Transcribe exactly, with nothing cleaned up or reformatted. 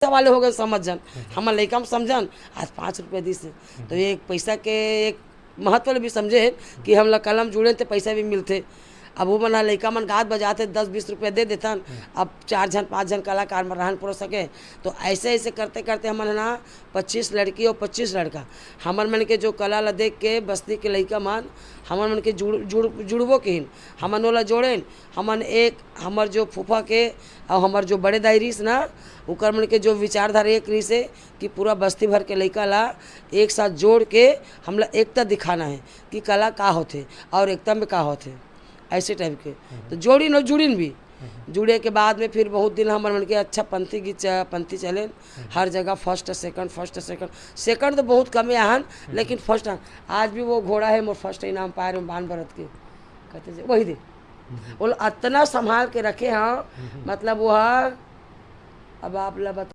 पैसा वाले हो गए, समझ जान। हमर लइका मन समझन, आज पाँच रुपया दिस हे, तो ये एक पैसा के एक महत्व ल भी समझे हे कि हमला कला म जुड़े त पैसा भी मिलथे। अब वो मन ह लइका मन गात बजात हे, दस बीस रुपया दे देथन। अब चार झन पाँच झन कलाकार मन रहन परो सके, तो ऐसे ऐसे करते करते हमन ह ना पच्चीस लड़की और पच्चीस लड़का, हमर मन के जो कला ला देख के बस्ती के लइका मन हमर मन के जुड़ जुड़ जुड़बो किहिन, हमन ओला जोड़ेन। हमन एक हमर जो फूफा के और हमर जो बड़े दाई रिस ना, उकर मन के जो विचारधारा एक रिस हे कि पूरा बस्ती भर के लइका ला एक साथ जोड़ के हमला एकता दिखाना है कि कला का होथे और एकता में का होथे, ऐसे टाइप के। तो जोड़िन और जुड़िन भी। जुड़े के बाद में फिर बहुत दिन हमर मन के अच्छा पंथी गीत च-, पंथी चले। हर जगह first second, first second, second तो बहुत कमे आहन, लेकिन फर्स्ट आहन। आज भी वो घोड़ा है मोर फर्स्ट इनाम पाए रहे बान भरत के, कहते जे, वही दे। वो अतना संभाल के रखे हाँ, मतलब वो ह-, अब आप ला बता